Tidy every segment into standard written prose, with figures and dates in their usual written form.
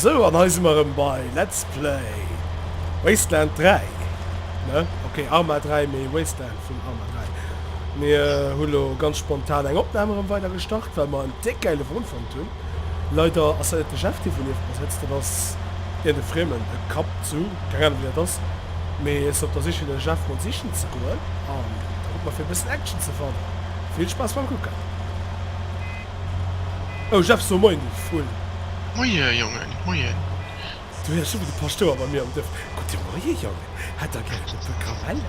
Sou, an hei si mer erëm bei Let's Play Wasteland 3, ne? Ok, Arma 3, mee Wasteland vun Arma 3. Mir hu lo ganz spontan eng Opnam erëm weider gestart, well mer en déck gäile Won fonnt hunn. Leider ass dat net de Jeff, dee wou nieft mer sëtzt, dat ass iergend e Friemen, e Kapp zu, keng Ahnung wien dat ass, mee ech sinn op der Sich fir de Jeff mol sichen ze goen an da kucke mer fir e bëssen Action ze fannen. Vill Spaass beim Kucken! Oh Jeff, so moien du Vull. Moie Jongen, moien. Du héiers scho wéi de Paschtouer bei mir am Duerf, Gudde Moie Jongen, hätt der gären e puer Kamellen?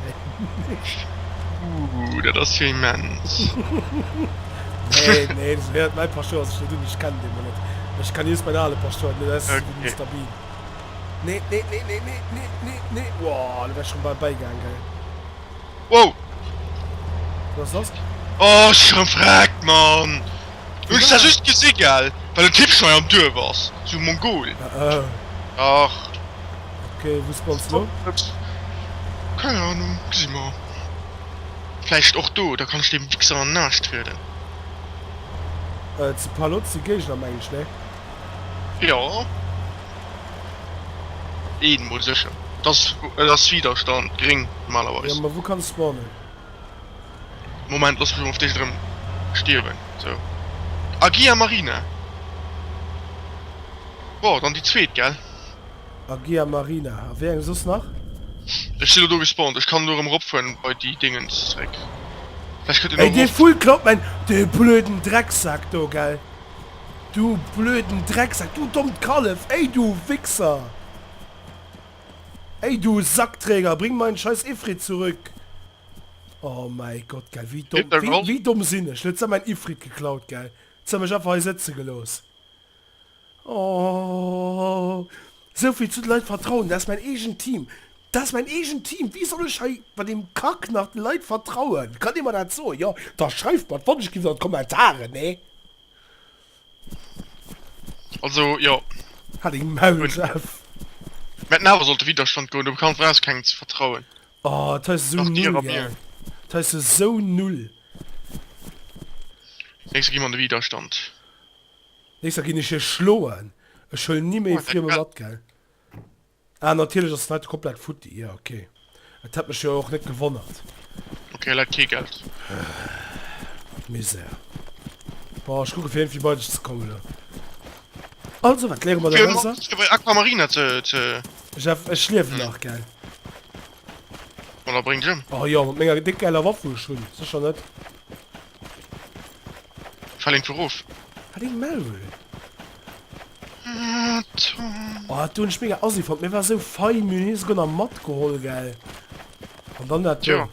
Ooh, dat ass jo immens. Nee, nee, esou héiert mäi Paschtouer sech net un, ech kennen dee mol net. Ech kann just mäin ale Paschtouer, den ass esou wéi de Mister Bean. Nee, nee, nee, nee, nee, nee, nee, nee, woah, do wär ech schonn bal bäigaang, gell. Wow! Was ass lass? Oh, ech si rem vreckt, Mann! Hunn ech dat just gesi, gell? Well en Typ schon hei am Duerf ass, sou Mongol. Oh. Dach. Ok, wou spawns lo? Keng Ahnung, gesi mer. Vläicht och do, da kann ech deem Wichser an den Aarsch trieden. Zu Palot si Géigner, mengen ech, ne? Jo. Een mol sécher. Dat ass Widerstand, gréng normalerweis. Jo, ma wou kann e spawnen? Moment, looss mech emol op d'éischt erëm stierwen. Sou. Agia Marina. Bon, dann déi zweet, gell? Agia Marina. A wéi eng soss nach? Ech sinn elo do gespawnt. Ech kann elo erëm eropfueren bei déi Dingens zréck. Vläicht kënnt een Ey, och dee erof. Vull klaut mäin, dee blöden Drecksak do, gell? Du blöden Drecksak, du dommt Kallef, ey du Wichser! Ey du Sackträger, bring meinen scheiß Ifrit zurück! Oh mäi Gott, gell, wéi domm, wéi, wéi domm sinn ech? Huet se mäin Ifrit geklaut, gell? Huet se mech einfach hei sëtze gelooss. Oh, sou vill zu de Leit vertrauen, dat ass mäin eegent Team, dat ass mäin eegent Team, wéi soll ech hei bei deem Kack nach de Leit vertrauen? Kann ee mer dat soen? Jo, da schreift mer et wann ech giff an d'Kommentaren, nee? Also, jo. Halt deng Maul, Jeff. Mir hätten awer sollte Widerstand goen, do kann brauchs kengem ze vertrauen. Oh, dat heist esou null, gell? Dat heist esou null. Nächster gi mer an de Widerstand. Nächster ginn ech hie schloen. Ech huelen ni méi e Frieme mat, gell? Ah, natierlech ass den heite komplett futti. Jo, ok. Et hätt mech jo och net gewonnert. Ok, leit kee Geld. Misär. Bon, ech kucke fir iergendwéi bei dech ze kommen elo. Also, wat léiere mer dorausser? Fir bei Aquamarina ze, ze. Jeff, ech liewen nach, gell? Ma da bréng dech ëm. Oh jo, mat menger déck geiler Waff wou ech hunn, sécher net. Fäll een erof. Hat een Maul. Oh dat do hunn ech mega assi fonnt, mir war sou fein, mir hunn hie souguer nach matgeholl gell. An dann dat do. Tjo.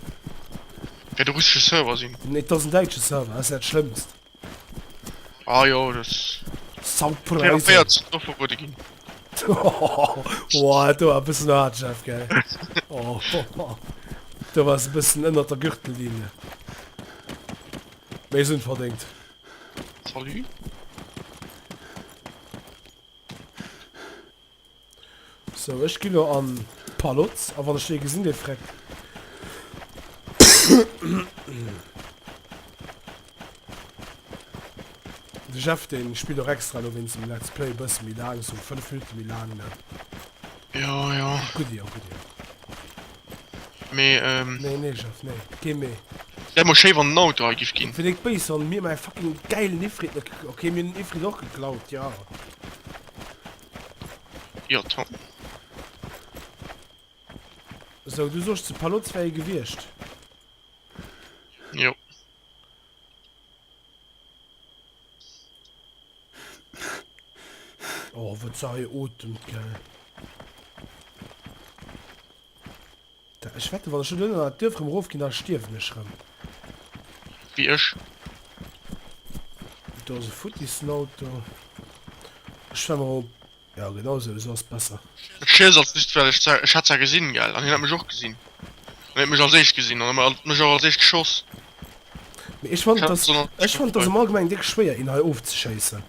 Wäert e russesche Server sinn. Nee, et ass en däitsche Server, dat ass dat Schlëmmst. Ah jo, dat. Saupreise. 44 sinn och verbuede ginn. Woah, dat do war e bëssen haart, Jeff, gell. Oh, do wars e bëssen ënnert der Gürtellinie. Mee se hunn verdéngt. Salut. Sou, ech ginn lo an d'Palotz, a wann ech dee gesinn, dee freckt. De Jeff, dee spillt och extra lo wéinst dem Let's Play e bësse méi laang, sou 5 Minutte méi laang, ne? Jo, jo. Gutt, jo, gutt, jo. Mee, ähm. Nee, nee, Jeff, nee. Kee mee. Wär mol schéi wann den Auto hei giff ginn. Fir déck béis wann mir mäi fucking gäilen Ifrit net ok, mir hunn den Ifrit och geklaut, jo. Jo, Tom. Sou, du soos zu Palotz wär ee gewiescht. Jo. Oh, wat se hei otemt, gell. Da, ech wette, wann ech do duerno an dat Duerf rëm erofginn, da stierwen ech rëm. Wéi ech. Do ass e futtissen Auto. Ech war mer op. Ja, genau sou, sou ass besser. Ech schiess als just well ech zwar, ech hat zwar gesinn, gell, an hien hat mech och gesinn. An hien hat mech als éischt gesinn an hat mech och als éischt geschoss. Mee ech fannen, dass, ech fannen, dass am Allgemengen déck schwéier een hei ofzeschéissen.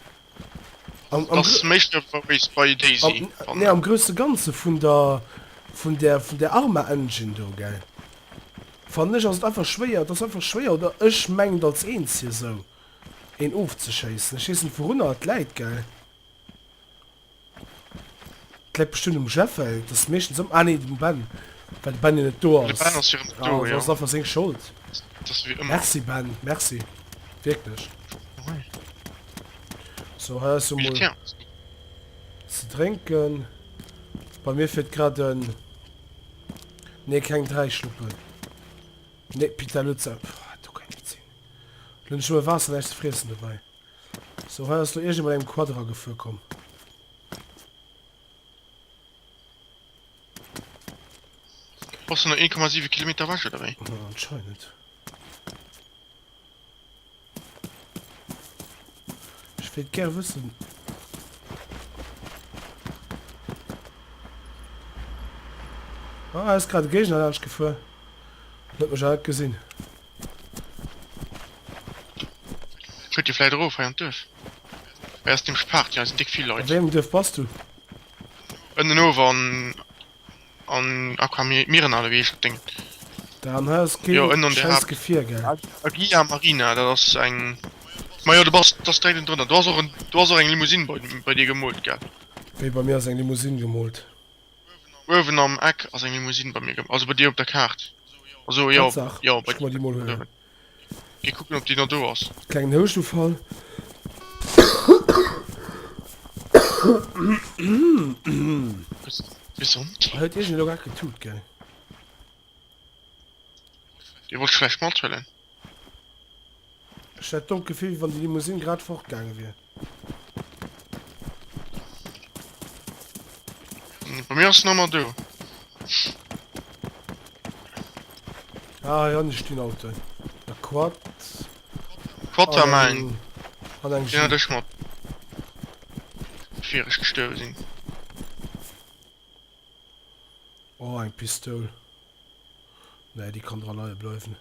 Am, am, Ass méi schwéier wéi bei DayZ. Am, nee, am grousse Ganze vun der, vun der, vun der Arma Engine do, gell, fannen ech ass et einfach schwéier, et ass einfach schwéier, oder ech mengen et als Eenzege sou, een ofzeschéissen. Ech weess net wourunner et läit, gell. Et läit bestëmmt um Jeff, well et ass meeschtens ëmmer, ah nee, um Ben, well de Ben jo net do De ass. Ben ass jo net Ah, do, also jo. ass et einfach seng Schold. Dat ass wéi ëmmer. Merci Ben, merci. Wierklech. So, hei ass jo mol Militär ass do. ze drénken. Bei mir fiert grad en, nee, keng 3 Schluppen. Nee, Pita Lutzer, pff, do kann net sinn. Lo hunn ech nëmme Waasser, näischt ze friessen dobäi. So, hei ass lo iergend mat engem Quad eragefuer komm. Bass du nach 1,7 Kilometer ewech oder wéi? Ja, anscheinend. Ech wéilt gär wëssen. Ah, hei ass grad e Géigner laanscht gefuer. En huet mech awer net gesinn. Fuert dir vläit erof hei an d'Duerf? Hei ass nämlech Party, hei sinn déck vill A Leit. wéi engem Duerf bass du? Ënnen of an an Aqua Mirena oder wéi heescht dat Déng? Dan, hei ass Jo, keen ënnen an der schäiss Haapt. Gefier, gell? Agia Marina, dat ass eng. Ma jo, du bass, dat ass direkt ënnen drënner. Do ass och en, do ass och eng Limousine bei, bei dir gemoolt, gell? Wéi, bei mir ass eng Limousine gemoolt? Uewen am Eck ass eng Limousine bei mir, also bei dir op der Kaart. Also jo, Tatsaach, jo, bei ech kann mer déi mol huelen. uewen. Geh kucken op déi nach do ass. Klengen Houschufall. Gesond. Hei huet iergend elo grad getut, gell? Dir wollt vläicht mathuelen? Ech hat d'donkt Gefill, wéi wann déi Limousine grad fortgaange wier. Bei mir ass en ëmmer do. Ah, hei hanne stinn Autoen. E Quad. Quad war mäin. An eng Deen hat Jeep. ech mat. Bevir ech gestuerwe sinn. Oh, eng Pistoul. Nee, déi kann dra leie bleiwen.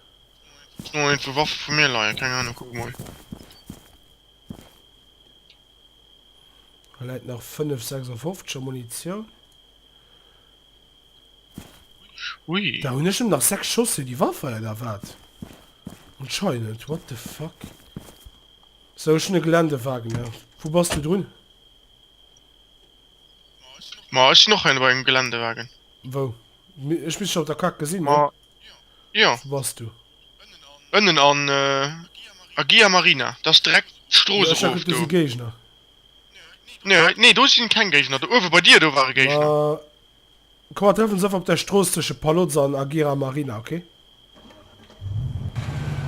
Ech hunn iergendwou Waffe vu mir leien, keng Ahnung, kuck mol. Hei läit nach 5,56 a Munitioun. Ui. Da hunn ech nëmmen nach 6 Schoss fir déi Waff hei, oder wat? Anscheinend, what the fuck? Sou, ech hunn e Geländewagen, ne? Wou bass du drun? Ma ech sinn och hei bei engem Geländewagen. Wou? Ech misst dech op der Kaart gesinn, ne? Ma jo. Wou bass du? Ënnen an Agia Marina, dat ass direkt d'Strooss Jo, ech erof do do. si Géigner. Nee, nee, do sinn keng Géigner, do uewe bei dir do ware Géigner. Ma komm mer treffen ons einfach op der Strooss tësche Palozza an Agira Marina, ok?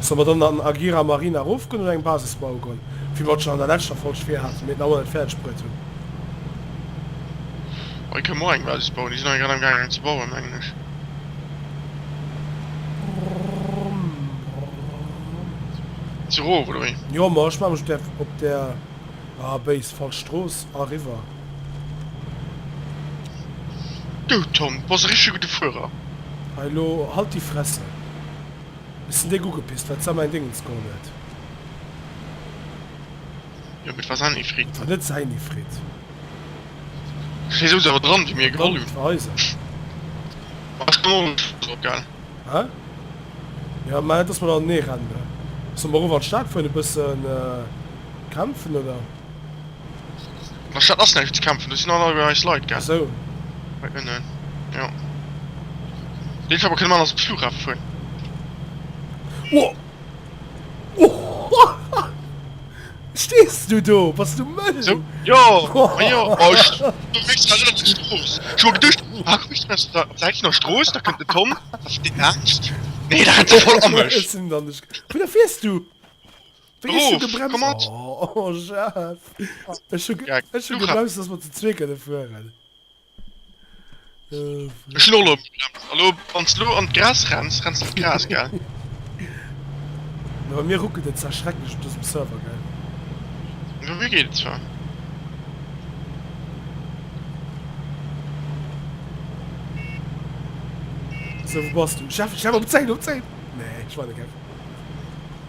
Solle mer dann an Agira Marina erofgoen oder eng Basis baue goen, wéi mer et schon an der leschter Folg virhaten, mee et nach ëmmer net fäerdeg bruet hunn? Hei kënne mer och eng Basis bauen, déi sinn hei grad am gaangen eng ze bauen, mengen ech. Ze erof oder wéi? Jo, ma ech maache mech op där, op där, ah béis, falsch Strooss, eriwwer. Du Tom, du bass e richtege gudde Fuerer. Hei elo halt die Fresse. Ech sinn déck ugepisst well d'Sam mäin Dingens geholl huet. Jo mee et war säin Ifrit. Et war net säin Ifrit. Hie souz awer dran wéi mir e geholl hunn. Et war eisen. Ma ech kann och net drop gell. Hä? Jo mä net dass mer dann nee rennen ne. Solle mer erof an d'Stad fueren e bëssen kämpfen oder? An der Stad ass näischt ze kämpfen, do sinn all eis Leit, gell? Esou. Hei ënnen, jo. Deen Schapp kënne mer anders op de Flughafe fueren. Oh! Stees du do? Bass du mëll? Esou? Jo! Ma jo! Oh, ech du wéis grad net op der Strooss. Ech hu mer geduecht, ah komm ech op der Säit vun der Strooss, da kënnt den Tom, da fiert deen laanscht. Nee, da rennt e voll a mech. Ech sinn dann nicht. Wou da fiers du? Wéi hues du Erof, gebremst? komm mat! Oh, Jeff! Ech hu, Ja, ech hu Flughafen. gebremst, dass mer zu zwee kënne fueren. Ech hunn och elo gebremst. A lo, wann s de lo an d'Gras renns, renns de an d'Gras, gell? Mä bei mir ruckelt et zwar schrecklech op dësem Server, gell? Bei mir geet et zwar. Sou, wou bass du? Jeff, Jeff, op d'Säit, op d'Säit! Nee, ech war net gell.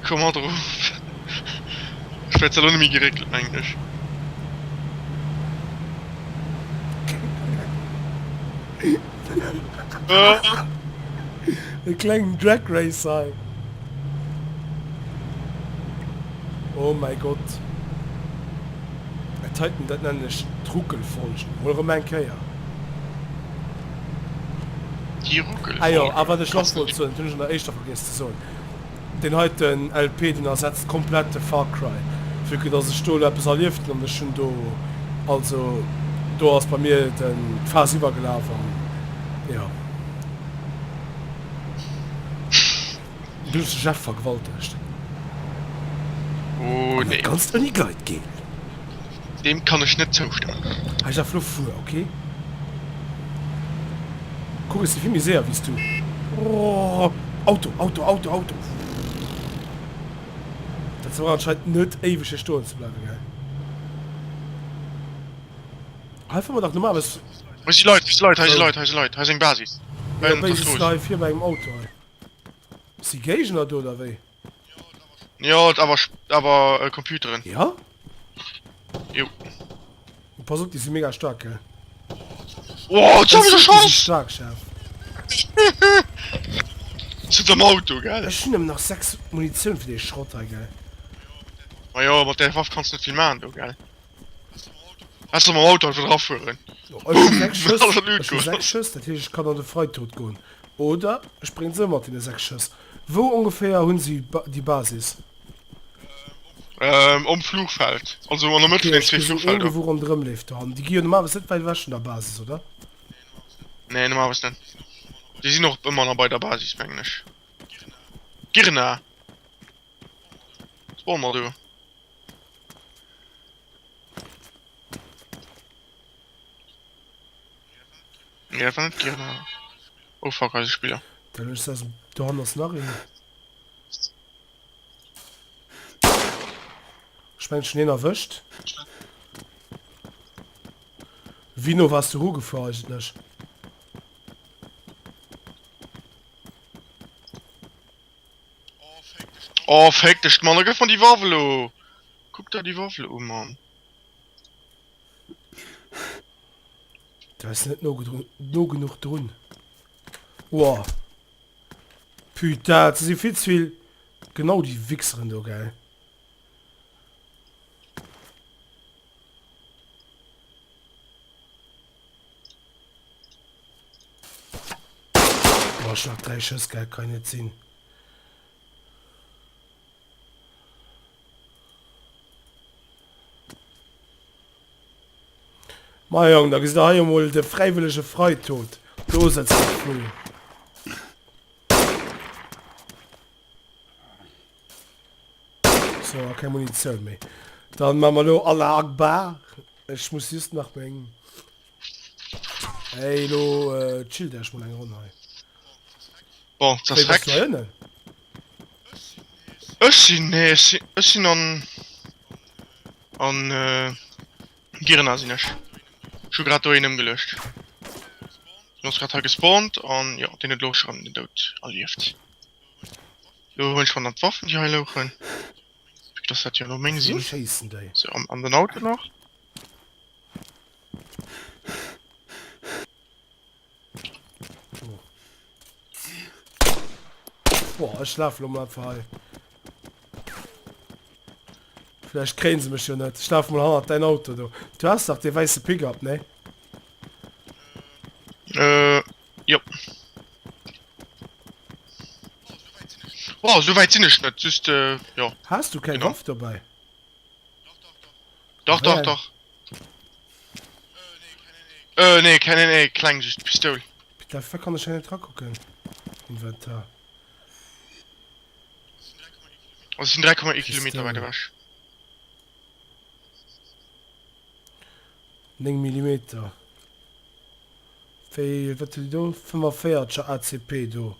Komm mat erof. Ech wäert elo net méi geréckelt, mengen ech. E klengen Drag Race hei. Oh mäi Gott. Dat heiten, dat nennen ech d'Ruckelfolg. Mol erëm eng Kéier. Déi Ruckelfolge. Ah jo, a wat ech nach wollt soen, dat hunn ech an der éischter vergiess ze soen, Deen heiten LP, deen ersetzt komplett de Far Cry, vue que dass ech do elo eppes erlieft hunn an ech hunn do, also do ass bei mir den d'Faass iwwergelaf an jo. Du hues de Jeff vergewaltegt. Oh An dat nee. Ganzt ouni Gleitgel. Deem kann ech net zoustëmmen. Hei Jeff, lo fuer, ok? Kuck, ech si vill méi séier wéi s du. Oh, Auto, Auto, Auto, Auto. Dat war anscheinend net éiweg hei stoen ze bleiwen, gell? Hei fanne mer dach normalerweis. Hei si Leit, hei si Leit, hei si Leit, hei si Leit, hei ass eng Basis. Jo, Basis hei vir bei engem Auto hei. Si Géigner do oder wéi? Jo, et awer awer Computeren. Ja? Jo. Pass op, déi si mega staark, gell? Oh, jetzt hab ich Déi si erschoss! staark, Chef. Sëtz am Auto, gell? Ech hunn nëmmen nach 6 Munitioun fir dee Schrott hei, gell? Ma jo, mat där Waff kanns du net vill maachen do, gell? Lass doch mam Auto einfach drafueren. Ech hu 6 Schëss, Alles an ech hu 6 Schëss, dat heescht ech kann an de Freitod goen. Oder ech bréngen se ëm mat deene 6 Schëss. Wou ongeféier hunn si déi Basis? Ähm, um Flugfeld. Also an der Mëtt Okay, vun den ech zwee gesi een, Flugfelder. dee wou ronderëm leeft dohannen. Déi gi jo normalerweis net wäit ewech vun der Basis, oder? Nee, normalerweis net. Déi sinn och ëmmer nach bei der Basis, mengen ech. Girna! Spawn mer do. Nee, dat war net Girna. Oh fuck, eise Spiller. Dann ech se dohannen ass nach een. Ech mengen ech hunn een erwëscht. Wéi no waars du erugefuer eigentlech? Oh féck dech Mann, da gëff mer déi Waff elo! Kuck der déi Waff elo u Mann. Du ass net no, no genuch drun. Wow. Putain, ze si vill ze vill genau déi Wichseren do, gell? Boah, ech nach 3 Schëss, gell? Kann net sinn. Ma Jong, da gesitt der hei emol de fräiwëllege Freitod. Do sëtzt de Vull. So, a keng Munitioun méi. Dann maache mer elo Allah Akbar. Ech muss just nach meng... Ey, elo chillt Iech mol eng Ronn hei. Bon, das Wéi, bass hackt. du hei ënnen? Ech sinn, nee, ech sinn, ech sinn an, an Girna sinn ech. Ech hu grad do een ëmgeluecht. Deen ass grad hei gespawnt an jo, deen huet elo och schonn den Doud erlieft. Lo huelen ech mer nach d'Waffen déi hei louchen, vue dass dat jo elo meng Wou sinn. schéissen déi? Sou, an, an den Auto nach. Oh. Boah, ech lafe lo mol einfach hei. Vielleicht kréien se mech jo net. Ech lafe mol hannert däin Auto do. Du has dach dee wäisse Pickup, ne? Äh, jo. Oh, sou wäit sinn ech net, just, äh, jo. Has du keng Genau. Waff dobäi? Dach, dach, dach. Äh, nee, keng, nee, nee, kleng, just Pistoul. Putain, wéi kann ech hei net rakucken? Inventar. Also sinn 3,1 Kilometer wäit ewech. 9 Millimeter. Wéi, wat huet déi do? 45er ACP do.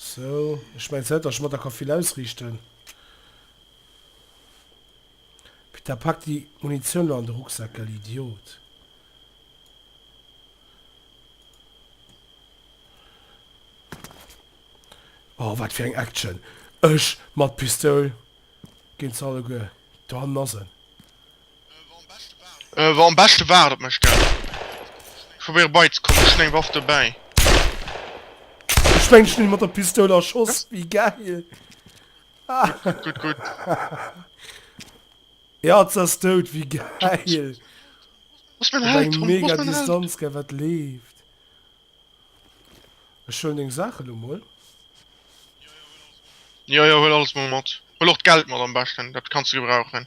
Sou, ech mengen zwar net, datt ech mat der ka vill ausriichten. Putain, pak déi Munitioun lo an de Rucksak, gell, Idiot. Oh, wat fir eng Action. Ech mat Pistoul géint se alleguer. Do hannen ass en. Äh, wa am beschte waart op mech, gell. Ech probéiere bei ze kommen, ech hunn eng Waff dobäi. Ech mengen, ech hunn en mat der Pistoul erschoss. Wéi geil. Gutt, gutt. Ja, ze ass dout, wéi geil. Wo ass mäin Op Held, eng Tom? Wo mega ass mäin Held? Distanz, gell, wat leeft. Ech huelen deng Saache lo mol. Jo, jo, huel alles mol mat. Huel och d'Geld mat am beschten, dat kanns de gebrauchen.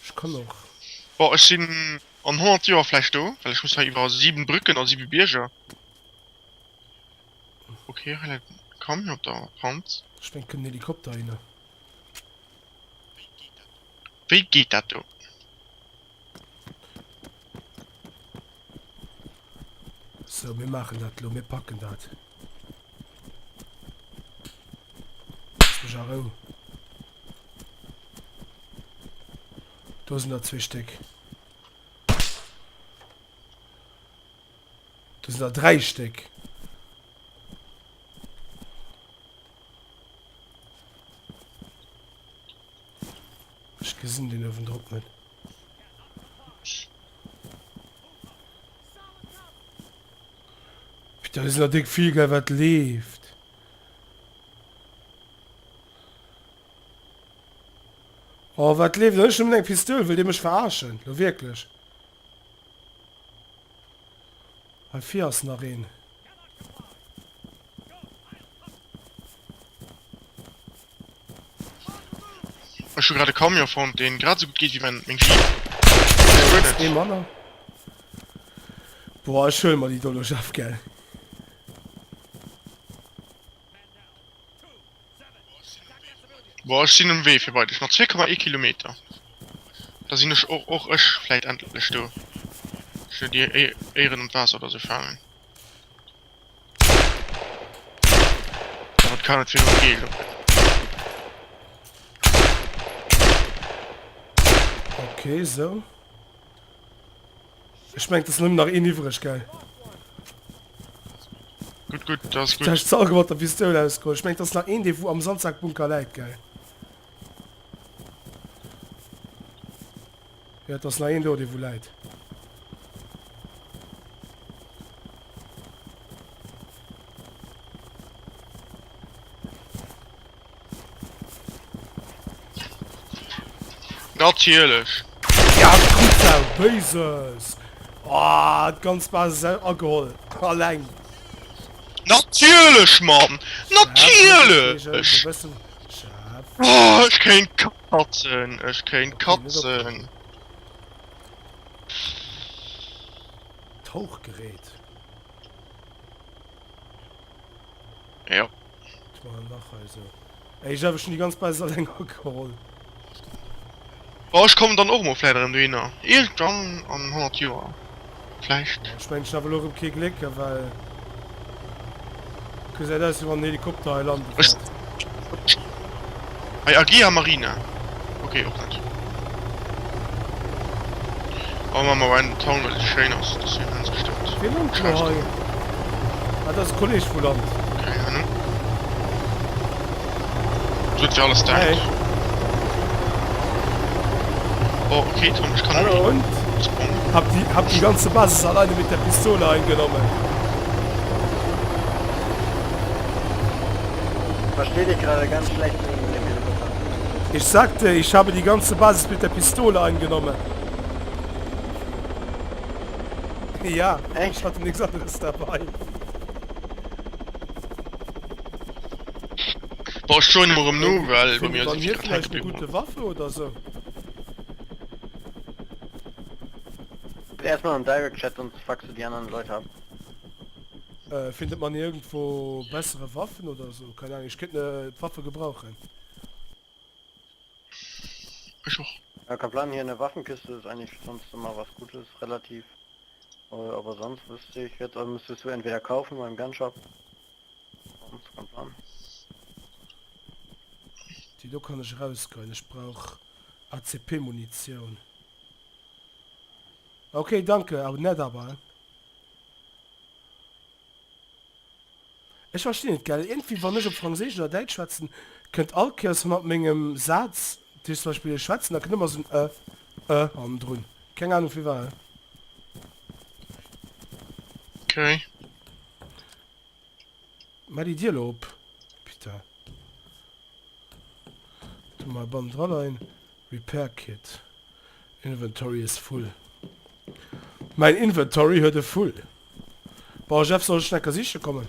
Ech kann och. Bon, ech sinn an 100 Joer vläicht do, well ech muss hei iwwer 7 Brücken a 7 Bierger. Ok, hei läit en Camion op der Pente. Ech mengen, et kënnt en Helikopter hinner. Wéi geet dat do? Sou, mir maachen dat elo, mir packen dat. Looss mech a Rou. Do sinn der zwee Stéck. Do sinn der dräi Stéck. Ech gesinn deen uewendrop net. Putain, do sinn der déck vill, gell, wat leeft? Oh, wat leeft? Ech hunn nëmmen eng Pistoul, wëllt dir mech verarschen? Lo wierklech? Hei vir ass nach een. Ech hu grad e Camion fonnt, deen grad esou gutt geet wéi mäin meng Jeep. Ech guer net. Ee manner. Boah, ech huele mer déi do lo, Jeff, gell? Boah, ech sinn um Wee fir bei dech. Nach 2,1 Kilometer. Da sinn ech och och ech vläit endlech do. Ech wëll déi Éieren an d'Waasser oder sou faangen. Awer et kann net virdrun gehen. Okay, sou. Ech mengen, et ass nëmmen nach een iwwreg, gell? Gutt, gutt, dat ass gutt. Da ech ze all mat der Pistoul ausgeholl. Ech mengen, et ass nach een, dee wou am Sandsackbunker läit, gell? Jo, et ass nach een do, dee wou läit. Natierlech! Ja, Kutzau, Béises! Oh, d'ganz Basis ageholl, alleng! Natierlech, Mann! Natierlech! Oh, ech kéint katzen, ech kéint katzen! Tauchgerät. Jo. Nach hei sou. Ey, ech awer schon déi ganz Basis alleng ageholl. Bon, ech kommen dann och mol vläit erëm dohinner. Iergendwann an 100 Joer. Vläicht. Ech mengen, ech hun awer elo erëm kee Gléck, well gesäit aus wéi wann en Helikopter hei lande wäert. Hei Agia Marina. Ok, och net. Oh ma mer en Town well se schéin ass, deswegen hunn se gestëmmt. Wee lant lo hei? Ah dat ass e Kolleg vu Land. Keng Ahnung. Sot fir alles Hey. dankt. Oh ok Tom, ech kann Hallo und? spawnen. Hab die, hab die ganze Basis alleine mit der Pistole eingenommen. Verstehe dich gerade ganz schlecht wegen dem Helikopter. Ich sagte, ich habe die ganze Basis mit der Pistole eingenommen. Ja, Echt? ich hatte nichts anderes dabei. Boah, ech joinen mol erëm no, well bei Findet mir man ass hier grad hänke vielleicht eine bliwwen. gute Waffe oder so? Erstmal im Direct Chat, sonst fuckst du die anderen Leute ab. Äh, findet man hier irgendwo bessere Waffen oder so? Keine Ahnung, ich könnte eine Waffe gebrauchen. Ech och. Ja, kein Plan, hier eine Waffenkiste ist eigentlich sonst immer was Gutes, relativ. Äh, Aber sonst wüsste ich jetzt, also müsstest du entweder kaufen beim Gunshop. Sonst kein Plan. Déi do kann ech erausgoen. Ech brauch ACP-Munitioun. Okay, danke, aber net aber. Ech verstinn et, gell? Iergendwéi wann ech op Franséisch oder Däitsch schwätzen, kënnt all Kéiers hannert mengem Saz, dat heescht zum Beispill ech schwätzen, da kënnt ëmmer esou en ë, ë hannendrun. Keng Ahnung firwat. Okay. Maach déi Dier elo op, putain. Tu mer Band dra leien. Repair Kit. Inventory is full. Mäin Inventory huet e Vull. Bon Jeff, soll ech necker siche kommen?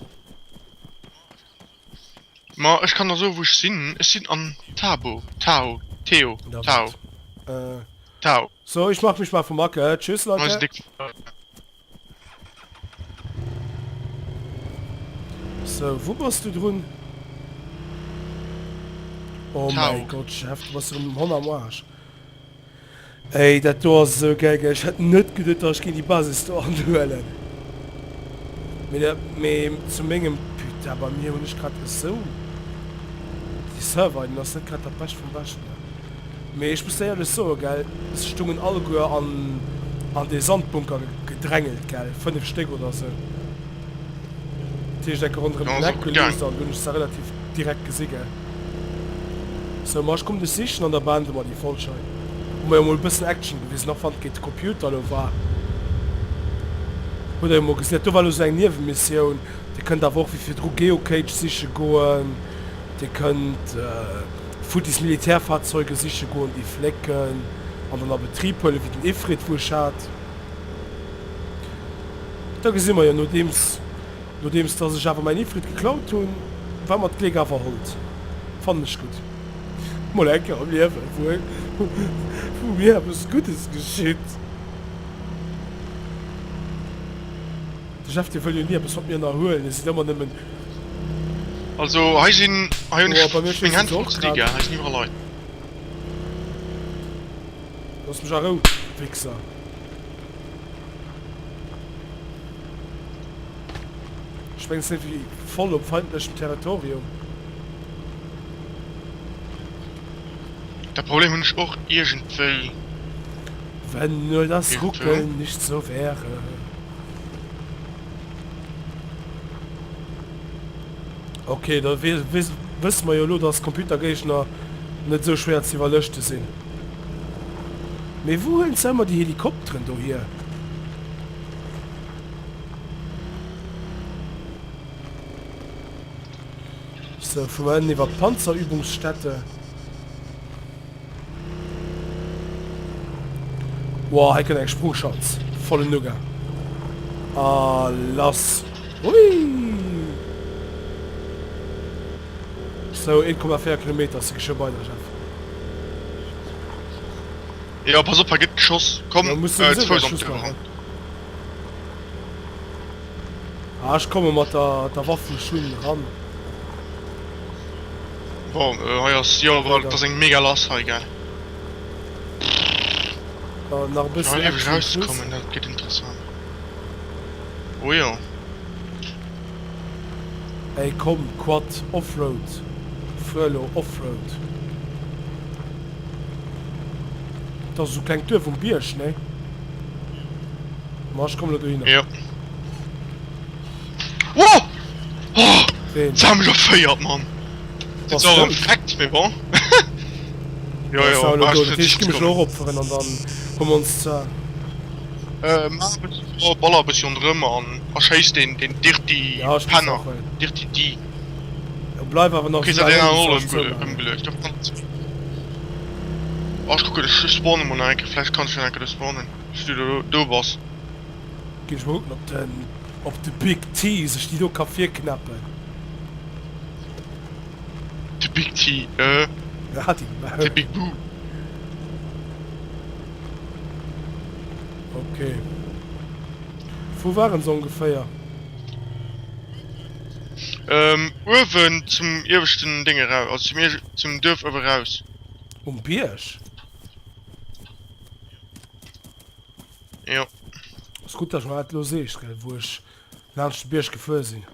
Ma ech kann der soen wou ech sinn. Ech sinn an Tabo, Tao, Theo, Tao, Tao. So, ich mach mich mal vom Acker. Tschüss Leute. So, wou bass du drun? Oh mäi Gott, Jeff, du bass erëm honn am Aarsch. Ey, dat do ass esou geil, gell? Ech hätt net geduet, dass ech géing déi Basis do anhuelen. Mee dat, mee zu mengem, putain, bei mir hunn ech grad esou, déi Server, den ass net grad dat Bescht vum Beschten, ne? Mee ech muss der éierlech soen, gell, se stungen alleguer an, an dee Sandbunker gedrängelt, gell, 5 Stéck oder esou. Dat heescht, enke ronderëm den Eck geluusst an du hunn ech se relativ direkt gesi, gell. Sou, ma ech kommen dech sichen an da beende mer déi Folg hei. Hu mer jo mol e bëssen Action gewisen, och wann et géint de Computer elo war. Hutt der jo mol gesinn, dat do war elo sou eng Niewemissioun. Dir kënnt awer och wéi virdru Geocache siche goen, dir kënnt futtis Militärfahrzeuge siche goen, déi flécken an dann a Betrib huelen, wéi den Ifrit wou ech hat. Da gesi mer jo nodeems. Nodeems dass ech awer mäin Ifrit geklaut hunn, war mer d'Gléck awer hold. Fannen ech gutt. Mol eng Kéier am Liewen, wou wou mir eppes Guddes geschitt. De Jeff, dee wëll jo ni eppes mat mir ënnerhuelen, hie seet ëmmer nëmmen. Also hei sinn, hei hunn Oh, bei mir ech meng schéissen Hänn se voll och ze di grad. gell, hei sinn iwwerall Leit. Looss mech a Rou, Wichser. Ech mengen se si voll op feindlechem Territorium. Dat Problem hunn ech och iergendwéi. Wenn nur das Ruckeln nicht so wäre. Ok, da wësse mer jo elo, dass Computergéigner net esou schwéier ze iwwerlëschte sinn. Mee wou huelen se ëmmer déi Helikopteren do hier? Sou, fuere mer ënnen iwwer d'Panzerübungsstätte. Wow, hei kënnt eng Sprungschanz. Vollen Nougat. A lass. Hui! Sou, 1,4 Kilometer si geschwë bei der, Jeff. Jo, pass op, hei gëtt geschoss. Komm, Ja, muss äh, sowieso zu Fouss gleich an Schluss d'Duerf machen. eran. Ah, ech komme mat der, der Waff vum Schunn ran. Bon, äh, hei ass, jo, Wéi dat dann? ass eng mega lass hei, gell. Dann nach e Fir hei bëssen lieweg Action um Schluss. rauszekommen, dat gëtt interessant. Oh jo. Ey komm, Quad, Offroad, fuer elo Offroad. Dat ass esou klengt Duerf um Bierg, nee? Ma ech kommen elo dohinner. Jo. Wow! Oh! Ween? Se hu mech erféiert, Mann! Bass Sinn zwar dout? erëm freckt, mee bon. Jo, Bass jo, awer elo war dout. ech Dat heescht, ech gi mech elo och opferen an dann hu mer ons zwar. Äh, maach e bëssi, oh, baller e bëssi ronderëm an erschéiss deen, deen Dirty Ja, ech muss Penner, och huelen. Dirty D. Jo, bleif awer nach Okay, esou se hat laang een un, aneren bis och ech zoumaachen. ëmgeluecht. Oh, ech kucken, ech spawne mol nach eng Kéier, vläicht kann ech jo nach eng Kéier do spawnen, wéi s du do, do bass. Ginn ech mol kucken, ob den, ob de Big T sech déi do ka virknäppen. De Big T, äh, de Big Boo. Ok. Wou waren se ongeféier? Ähm, uewen zum ieweschten Ding eraus, also zum, zum Duerf uewe raus. Um Bierg? Jo. Ass gutt, dass mer dat elo sees, gell, wou ech laanscht de Bierg gefuer sinn.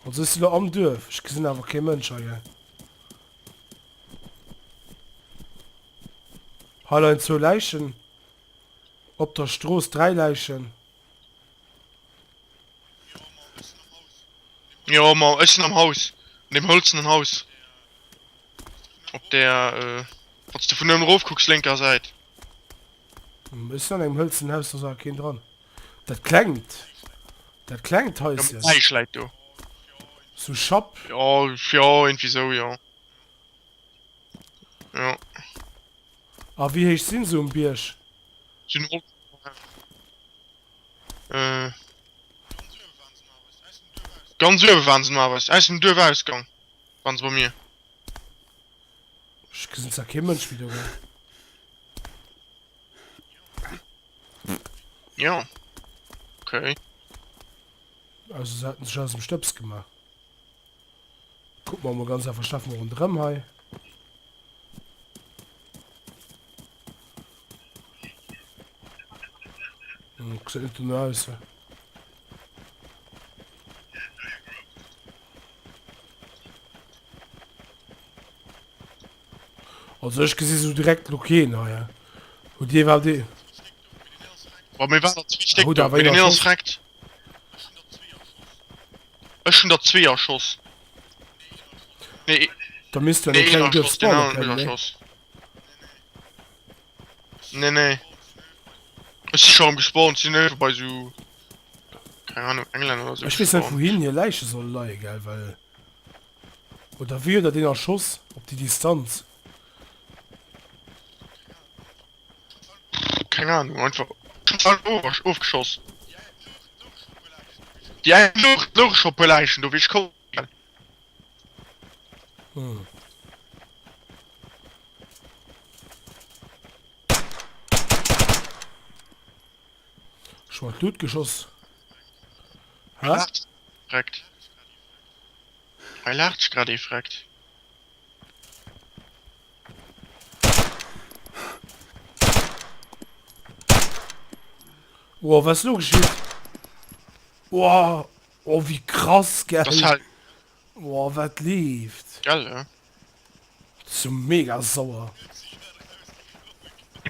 Also ech sinn elo am Duerf, ech gesinn awer kee Mënsch hei, gell. Hei leien zwou Läichen. Op der Strooss 3 Läichen. Jo, ma ech sinn am Haus. An deem hëlzenen Haus. Op der, äh, wann s de vun uewen erof kucks, lénker Säit. Ech sinn an engem hëlzenen Haus, do ass awer keen dran. Dat klengt, dat klengt Haischen. Ja, Läich läit do. Sou Schapp. Jo, jo, irgendwie sou, jo. Jo. A wéi héich sinn se um Bierg? Sinn och äh ganz uewe waren se normalerweis. Aus dem Duerfausgang waren se bei mir. Ech gesinn zwar kee Mënsch méi do, gell? Jo. Okay. Also se hätten sech aus dem Stëbs gemaach. Kucken mer mol ganz einfach, schlafe mer ronderëm hei. Hm, gesäit net dono aus. He. Also ech gesi sou direkt lo keen hei. He. Hutt Dir iwwerhaapt ee? Bei mir waren der zwee Stéck Hutt do, awer mee een deen een ass erschoss? vreckt. Ech hunn der zwee erschoss. Nee, Da misst jo an nee, engem een klengen Duerf erschoss, deen spawne aneren kënnen, hunn ech nee? erschoss. Nee, nee. Ech si scho erëm gespawnt, sinn iergendwou bei sou, keng Ahnung, England oder sou Ech weess net gespawnt. wouhin hir Läiche solle leie, gell, well. Oder wéi huet der deen erschoss op déi Distanz? Keng Ahnung, einfach ofgeschoss. Déi eng louch, louch scho puer Läichen do wéi ech komm sinn. Hm. Schon mal Blut geschoss. Hä? Freckt. Hei laacht sech grad ee freckt. Wow, was lo geschitt? Wow, oh wie krass, gell? Das halt. Wow, wat leeft? Gell, ja. So mega sauer.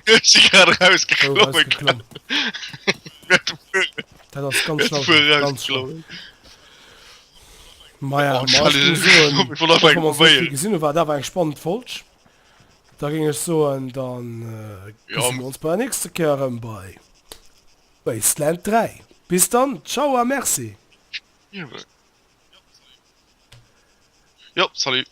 Ech si grad rausgeklommen. Dat ass ganz schlau. Ganz schlau. Maja, ma ech géing soen, och wa mer ons net vill gesinn hunn, war et awer eng spannend Folg. Da géing ech soen, dann gesi mer ons bei der nächster Kéier erëm bei Wasteland 3. Bis dann, ciao a merci. Jo, salut.